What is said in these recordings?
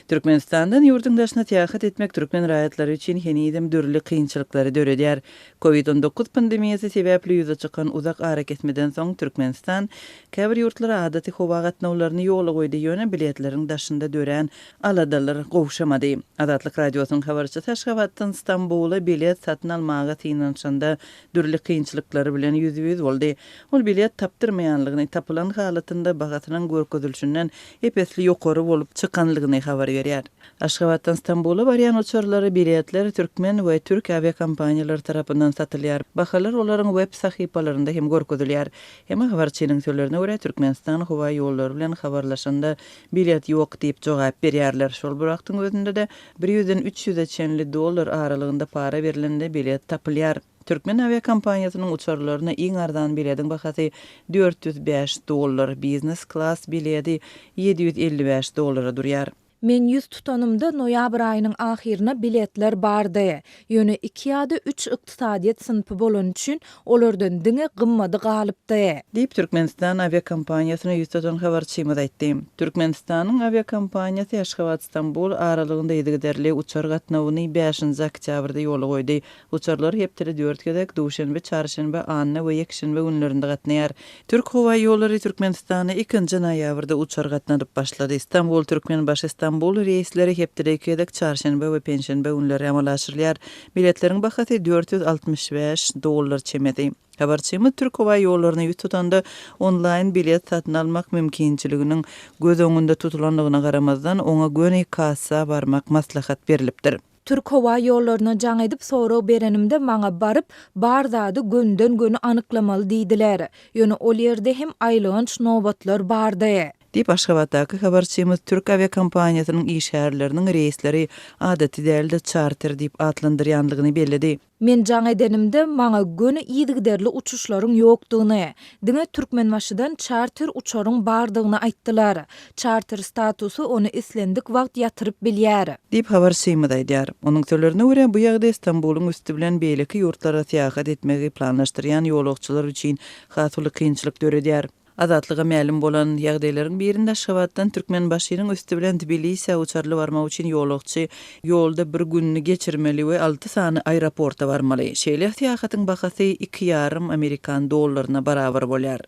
Türkmenistandan ýurduň daşyna syýahat etmek türkmen raýatlary üçin henizem dürli kynçylyklary döredýär. Covid 19 pandemiýasy sebäpli ýüze çykan uzak arakesmeden soň Türkmenistan käbir ýurtlara adaty howa gatnawlaryny ýola goýdy, ýöne biletleriň daşynda dörän aladalar gowşamady. Azatlyk Radiosynyň habarçysy Aşgabatdan Stambula bilet satyn almaga synanyşanda dürli kynçylyklar bilen ýüzbe-ýüz boldy. Ol bilet tapdyrmaýanlygyny, tapylan halatynda bahasynyň görkezilişinden ep-esli ýokary bolup çykanlygyny habar berýär. Aşgabatdan Stambula barýan uçarlara biletler türkmen we türk awiakompaniýalary tarapyndan satylýar. Bahalar olaryň web sahypalarynda hem görkezilýär. Emma habarçynyň sözlerine görä, Türkmenistan howa ýollary bilen habarlaşanda bilet ýok diýip jogap berýärler. Şol bir wagtyň özünde-de, bir ýüzden üç ýüze çenli dollar aralygynda para berlende bilet tapylýar. Türkmen awiakompaniýasynyň uçarlaryna iň arzan bilediň bahasy 405 dollar, biznes klas biledi 755 dollara durýar. Men ýüz tutanymda noýabr aýynyň ahyryna biletler bardy. Ýöne iki ýa-da üç ykdysadyýet synpy bolany üçin olardan diňe gymmady galypdy. Diýip, Türkmenistan awiakompaniýasyna ýüz tutan habarçymyz aýtdy. Türkmenistanyň awiakompaniýasy Aşgabat-Stambul aralygynda yzygiderli uçar gatnawyny bäşinji oktýabrda ýola goýdy. Uçarlar hepdede dört gezek, duşenbe, çarşenbe, anna we ýekşenbe günlerinde gatnaýar. Türk howa ýollary Türkmenistana ikinji noýabrda uçar gatnadyp başlady. Stambul, Türkmenbaşy, Stambul reýsleri hepdede iki gezek, çarşenbe we penşenbe günleri amala aşyrylýar. Biletleriň bahasy 465 dollar çemesi. Habarçymyz Türk howa ýollaryna ýüz tutanda, onlaýn bilet satyn almak mümkinçiliginiň göz öňünde tutulandygyna garamazdan, oňa göni kassa barmak maslahat berlipdir. Türk howa ýollaryna jaň edip sorag berenimde maňa baryp bar zady gönden-göni anyklamaly diýdiler. Ýöne ol ýerde hem aýylganç nobatlar bardy. Diýip, Aşgabatdaky habarçymyz türk awiakompaniýasynyň işgärleriniň reýsleri adaty däl-de çarter diýip atlandyrýanlygyny belledi. Men jaň edenimde, maňa göni yzygiderli uçuşlaryň ýokdugyny, diňe Türkmenbaşydan çarter uçaryň bardygyny aýtdylar. Çarter statusy ony islendik wagt ýatyryp bilýär. Diýip, habarçymyz aýdýar. Onuň sözlerine görä, bu ýagdaý Stambulyň üsti bilen beýleki ýurtlara syýahat etmegi planlaşdyrýan ýolagçylar üçin has uly kynçylyk döredýär. Azatlyga mälim bolan ýagdaýlaryň birinde Aşgabatdan Türkmenbaşynyň üsti bilen Tbilisä uçarly barmak üçin ýolagçy ýolda bir gününi geçirmeli we alty sany aeroporta barmaly. Şeýle syýahatyň bahasy iki ýarym amerikan dollaryna barabar bolýar.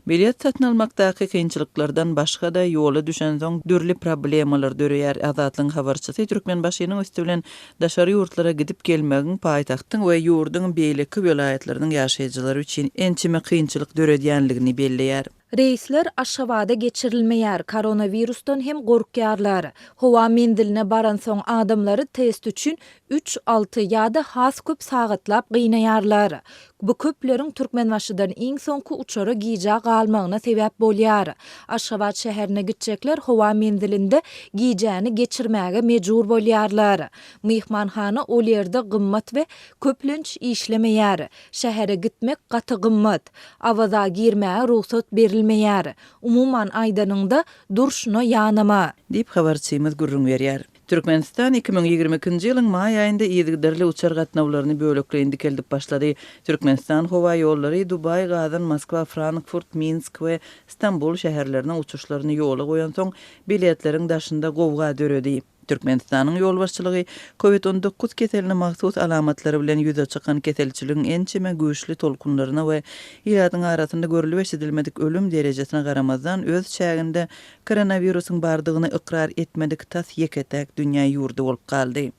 Bilet satyn almakdaky kynçylyklardan başga-da, ýola düşensoň dürli problemalar döreýär. Azatlygyň habarçysy Türkmenbaşynyň üsti bilen Daşary ýurtlara gidip-gelmegiň paýtagtyň we ýurduň beýleki welaýatlarynyň ýaşaýjylary üçin ençeme kynçylyk döredýänligini belleýär. Reýsler Aşgabada geçirilmeýär, koronawirusdan hem gorkýarlar. Howa menziline baransoň adamlary test üçin üç, alty ýa-da has köp sagatlap gynaýarlar. Bu köpleriň Türkmenbaşydan iň soňky uçara gijä galmagyna sebäp bolýar. Aşgabat şäherine gitjekler howa menzilinde gijäni geçirmäge mejbur bolýarlar. Myhmanhana ol ýerde gymmat we köplenç işlemeýär. Şähere gitmek gaty gymmat. Awaza girmäge rugsat berilmeýär. Umuman aýdanyňda, durşuna ýanama. Diýip, habarçymyz gürrüň berýär. Türkmenistan 2022-nji ýylyň maý aýynda yzygiderli uçar gatnawlaryny bölekleýin dikeldip başlady. Türkmenistan howa ýollary Dubaý, Gazan, Moskwa, Frankfurt, Minsk we Stambul şäherlerine uçuşlaryny ýola goýansoň, biletleriň daşynda gowga döredi. Türkmenistanyň ýolbaşçylygy Covid 19 keseline mahsus alamatlary bilen ýüze çykan keselçiligiň ençeme güýçli tolkunlaryna we ilatyň arasynda görlüp-eşidilmedik ölüm derejesine garamazdan, öz çäginde Koronawirusyň bardygyny ykrar etmedik tas ýeke-täk dünýä ýurdy bolup galdy.